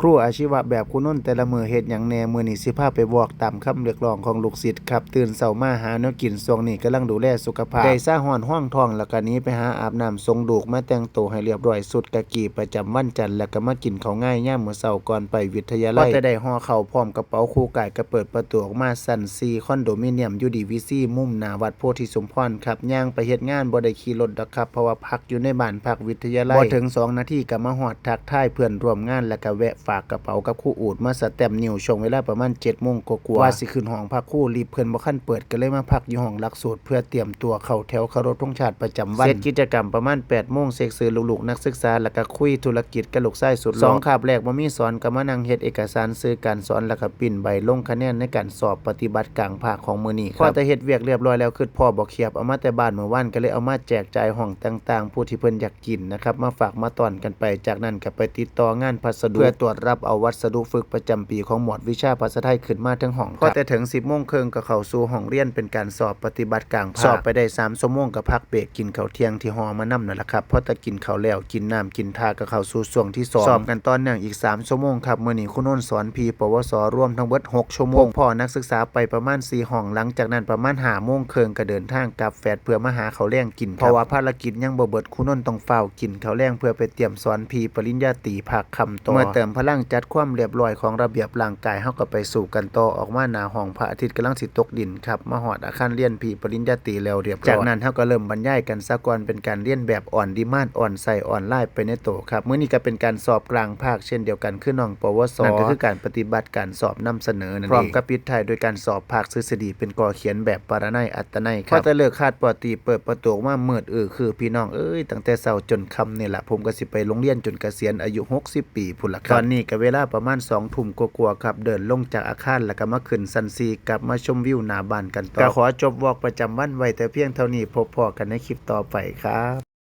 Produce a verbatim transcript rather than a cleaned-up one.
ครูอาชีวะแบบครูนนท์แต่ละมื้อเฮ็ดหยังแหน่ มื้อนี้สิพาไปบอกตามคำเรียกร้องของลูกศิษย์ครับ ตื่นเช้ามาหาแนวกิน ช่วงนี้กำลังดูแลสุขภาพ ได้ซาฮ้อนฮองท้อง แล้วก็หนีไปหาอาบน้ำส่งลูก มาแต่งตัวให้เรียบร้อย ชุดกากีประจำวันจันทร์ แล้วก็มากินข้าวงายยามมื้อเช้าก่อนไปวิทยาลัย พอแต่ได้ห่อข้าวพร้อมกระเป๋าคู่กาย ก็เปิดประตูออกมา ชั้นสี่ คอนโดมิเนียม ยู ดี วี ซี มุมหน้าวัดโพธิสมพรครับ ย่างไปเฮ็ดงาน บ่ได้ขี่รถดอกครับ เพราะว่าพักอยู่ในบ้านพักวิทยาลัย บ่ถึงสองนาทีก็มาฮอด ทักทายเพื่อนร่วมงาน แล้วก็แวะฝากกระเป๋ากับครูอูดมาสแตมป์นิ้ว ช่วงเวลาประมาณเจ็ดโมงกว่าๆ ว่าสิขึ้นห้องพักครู ลิฟต์เพิ่นบ่คันเปิด ก็เลยมาพักอยู่ห้องหลักสูตร เพื่อเตรียมตัวเข้าแถวเคารพธงชาติประจำวัน เสร็จกิจกรรมประมาณแปดโมง เช็คชื่อลูกๆนักศึกษา แล้วก็คุยธุรกิจกับลูกชายสุดหล่อ สองคาบแรกบ่มีสอน ก็มานั่งเฮ็ดเอกสารชื่อการสอน แล้วก็ปริ้นใบลงคะแนนในการสอบปฏิบัติกลางภาคของมื้อนี้ครับ พอแต่เฮ็ดเวียกเรียบร้อยแล้ว คิดพ้อบักเขียบเอามาแต่บ้านมื้อวาน ก็เลยเอามาแจกจ่ายห้องต่างๆ ผู้ที่เพิ่นอยาก กินนะครับ มาฝากมาต้อนกันไป จากนั้นก็ไปติดต่องานพัสดุ เพื่อตรวจรับเอาวัสดุฝึกประจำปีของหมวดวิชาภาษาไทยขึ้นมาเทิงห้องครับ พอแต่ถึงสิบโมงครึ่งก็เข้าสู่ห้องเรียนเป็นการสอบปฏิบัติกลางภาค สอบไปได้สามชั่วโมงก็พักเบรกกินข้าวเที่ยงที่ห่อมานำนั่นล่ะครับ พอแต่กินข้าวแล้วกินน้ำกินท่าก็เข้าสู่ช่วงที่สอง สอบกันต่อเนื่องอีกสามชั่วโมงครับ มื้อนี้ครูนนท์สอนพี ปวส รวมทั้งเบิดหกชั่วโมง พบพ้อนักศึกษาไปประมาณสี่ห้อง หลังจากนั้นประมาณห้าโมงครึ่งก็เดินทางกลับแฟลตเพื่อมาหาข้าวแลงกินครับ เพราะว่าภารกิจยังบ่เบิด ครูนนท์ต้องฟ้าวกินข้าวแลงเพื่อไปเตรียมสอนพีปริญญาตรีภาคค่ำต่อ เมื่อเติมพลังจัดความเรียบร้อยของระเบียบร่างกาย เฮาก็ไปสู้กันต่อ ออกมาหน้าห้องพระอาทิตย์กำลังสิตกดินครับ มาฮอดอาคารเรียนพีปริญญาตรีแล้วเรียบร้อย จากนั้นเฮาก็เริ่มบรรยายกันซะก่อน เป็นการเรียนแบบ on demand on site ออนไลน์ไปในตัวครับ มื้อนี้ก็เป็นการสอบกลางภาคเช่นเดียวกัน คือน้อง ปวส นั่นก็คือการปฏิบัติการสอบนำเสนอนั่นเอง พร้อมกับปิดท้ายโดยการสอบภาคทฤษฎีเป็นกอเขียนแบบปรนัย อัตนัยครับ พอแต่เลิกคาดปอตีเปิดประตูออกมามืดอื้อคือ พี่น้องเอ้ย ตั้งแต่เช้าจนค่ำนี่ล่ะ ผมก็สิไปโรงเรียนจนเกษียณอายุหกสิบปีพู้นล่ะครับ ตอนนี้ก็เวลาประมาณสองทุ่มกว่าๆครับ เดินลงจากอาคารแล้วก็มาขึ้นชั้นสี่ กลับมาชมวิวหน้าบ้านกันต่อ ก็ขอจบวอล์กประจำวันไว้แต่เพียงเท่านี้ พบพ้อกันในคลิปต่อไปครับ